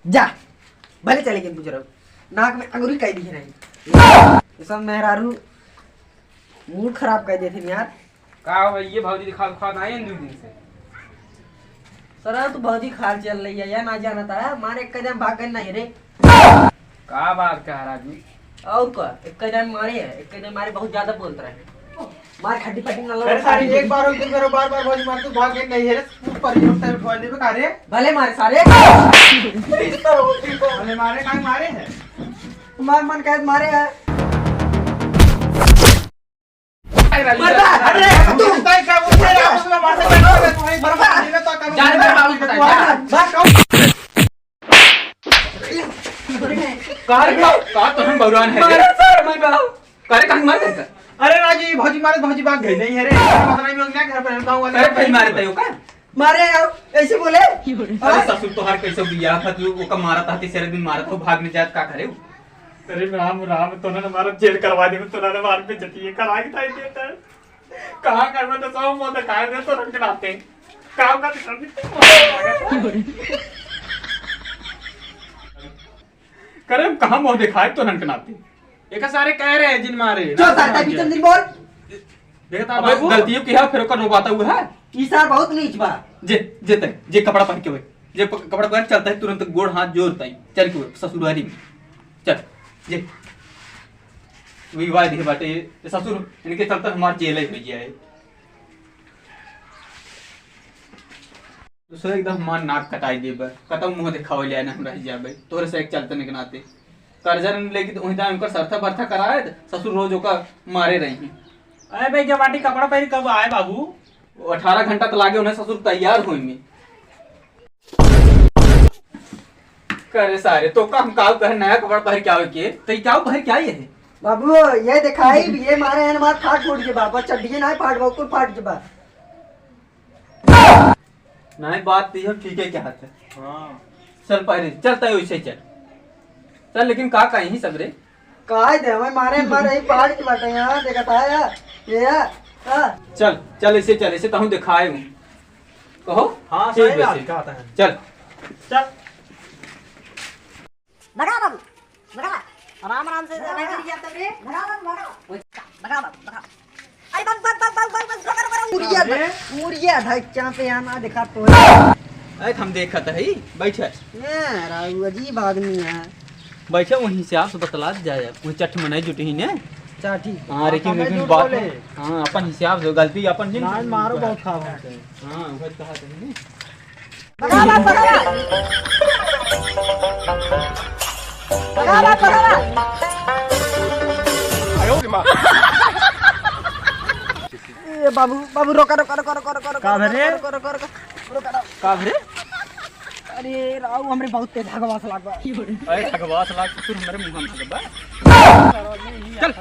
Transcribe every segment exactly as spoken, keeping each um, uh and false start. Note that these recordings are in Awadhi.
जा, भले चले गए बुजुर्ग, नाक में अंगुरी कह दी रही। ये सब मेहरारू मूड खराब कर देते यार। का हो ये भौजी, दिखा दिखा ना आए दो दिन से। सर, तू भौजी खाल चल रही है या ना जाना था, मारे एक कदम भाग गए नहीं रे। का बात कह रहा जी? और का, एक कदम मारे है, एक कदम मारे, बहुत ज्यादा बोलता है। मार खड्डी पट्टी ना लगा। अरे सारे, एक बार और दो बार, बार बार भौजी मार, तू भाग गए नहीं है रे, तू पर ही उठा, उठवा लेबे का रे? भले मारे सारे। भले मारे, काहे मारे है? मार मन कहे मारे है। मरता, अरे, तू उठता है क्या? उठता है, उसमें मारता है, तुम्हारी मरता। जान दे बाबू, बता, जा। बस, का रे का, का तो हम बौरान है रे? मारा सर, मैं बाबू। का रे, कहाँ मार देता? अरे राजी, भौजी मारे, भौजी भाग गई नहीं है रे। पता नहीं, मैं क्या घर पर रहता हूँ, अरे भाई मारे तयो का? मारे यार, ऐसे बोले? अरे ससुर तोहार कैसे बियाह था, तू ओका मारा था, तीसरे दिन मारा था, भाग में जात का करे? अरे राम राम, तोना ने मारा जेल करवा दे, तोना ने मार पे जतिए करा के ताई देता है। कहाँ करबे तो सब मौत खाए दे तो रंग नाते। काम का तो कर दे। करे हम कहाँ मुँह दिखाए तो रंग नाते। एका सारे कह रहे हैं जिन मारे। जो सारे बीच में दिन बोल। देखता अबे बाबू। गलतियों किया फिर ओकर रोबाता हुआ है। ई सार बहुत नीच बा। जे, जे तय, जे कपड़ा पहन के भाई। जे प-, कपड़ा पहन चलता है तुरंत गोड़ हाथ जोड़ता है। चल के ससुरारी में। चल, जे। विवाह दिए बाटे, ये ससुर, इनके चलते हमार जेल ही हो गया है। दूसरा एकदम हमार नाक कटाई देबे, कतौ मुँह देखावे ले ना हम रह जाबे, तोरे से एक चलते के नाते। कर्जा न लेके तो वहीं दाम कर सरथा बरथा कराए, ससुर रोज ओका मारे रही। अरे भाई, जब आटी कपड़ा पहन कब आए बाबू? वो अठारह घंटा तो लागे उन्हें ससुर तैयार होए में। करे सारे, तो का हम काव कहे नया कपड़ा पहन के आवे के? तो ई काव पहन के आई है? बाबू, ये दिखाई, ये मारे हैं, मार फाट फूट के बा, बस चड्डिए ना फाट बा, कुल फाट के बा। नहीं, बात तो यह ठीक है क्या हाथ है? हाँ। चल पहले, चलता है वैसे चल। चल, लेकिन का कहीं सब रे? काय दे, हमें मारे, मारे, ही फाट के बाटे यहाँ, देखा था यार, ये यार, हाँ। चल, चल, ऐसे चल, ऐसे तो हम दिखाए हूँ। कहो? हाँ, ठीक सही है, बात ऐसे। कहा था। चल। चल। भगा बाबू, भगा। आराम, आराम से भगा। नहीं गिर गया तब रे। भगा बाबू, भगा। भगा बाबू, भगा। अरे बाबू, बाबू, बाबू, बाबू, बाबू, भगा, भगा, भगा। मुड़िया अरे। ध-, मुड़िया धक्का पे आना देखा तो। अरे हम देखत है, बैठे। ए, राऊ अजीब आदमी है। बैठे वहीं से आपसे बतला जाए, वहीं चट मनाई जुटी ही ने। चाटी। हाँ, लेकिन, लेकिन बात बोले। हाँ, अपन हिसाब से गलती अपन जिन ना, मारो बहुत खावा है। हाँ, वही कहा था ने। भगा, भगा, भगा। भगा, भगा, भगा। ए बाबू, बाबू, रोका, रोका, रोका। का भरे? रोका, रोका, रोका, रोका। का भरे? अरे राऊ, हमरे बहुत तेज हगवास लाग बा। अरे हगवास लाग, तू हमरे मुंह में हगबा। चल।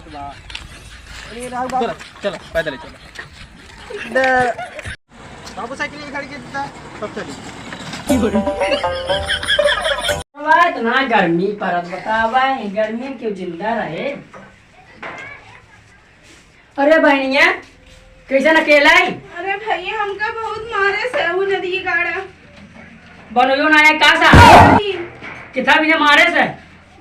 अरे राऊ, बाबू। चल, चल, पैदल ही चल। दे। बाबू साइकिल ये खड़ी के देता, तब चली। बा, इतना गर्मी परत बतावा, गर्मी में क्यों जिंदा रहे? अरे बहनिया, कैसन अकेला है? अरे भैया, हमका बहुत मारे से उ नदी गाड़ा। बनोयो ना है का सा? नहीं। कितना भी ने मारे से?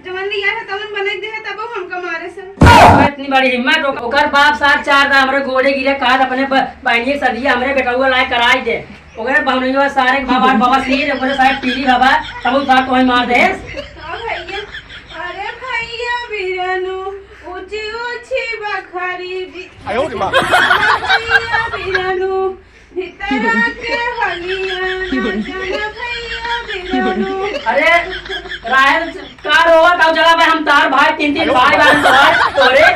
जवन लिया है तवन बनई दे है, तबो हमका मारे से। ओकर इतनी बड़ी हिम्मत, ओकर बाप सार चार दा हमरे गोड़े गिरे, कहत अपने ब-, बहनिया के सदिया हमरे बेटउआ लाए कराई दे। ओकरे बहनोइया सारे के बाबा, बाबा सिर, ओकरे सारे पीली बाबा, तब उ सार तोहे मार दे। हाँ भैया, अरे भैया बिरनु, ऊंची ऊंची बखरी बि-, आयो रे माँ। भैया बिरनु, भीतरा के हलिया, ना जाना भैया बिरनु। अरे, राहेल का रोवा ताऊ, चला भाई, हम तार भाई, तीन, तीन भाई बहन तोहार, तोरे।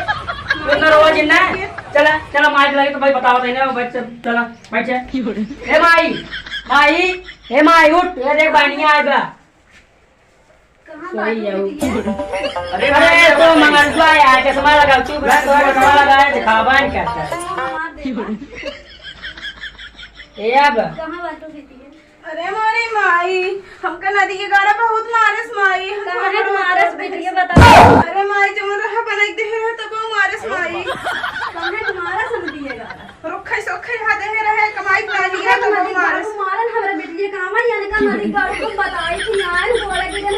तू इतना रोवा जिन्ना। चला, चला, माइक लगे तो भाई बतावा देने, भाई, चल, चला, बैठ जा। ए माई, माई, ए माई, उठ, ए देख, बहनिया आए बा। कहाँ सोई बाटू जाऊ। बिटिया? अरे, अरे, तो मंगलुआ आया, चश्मा लगा, चुप रह, तो चश्मा लगा है, दिखावा नहीं करता है। कहाँ मार देबा? ए अब। कहाँ बाटू बिटिया? अरे मोरी माई, हमका नदी के गाड़ा बहुत मारस माई, हम कहाँ मारस बिटिया बता। अरे माई, जवन रहा बनाई दे रहा, तब वो मारस माई। कहाँ मारस नदी के गाड़ा? रुखे सोखे हा देहे रहे, कमाई खानी है, तो मारस। मारन हमरा बिटिया का, हम यानी का नदी गाड़ी को बताई थी, यार, बोले कि जन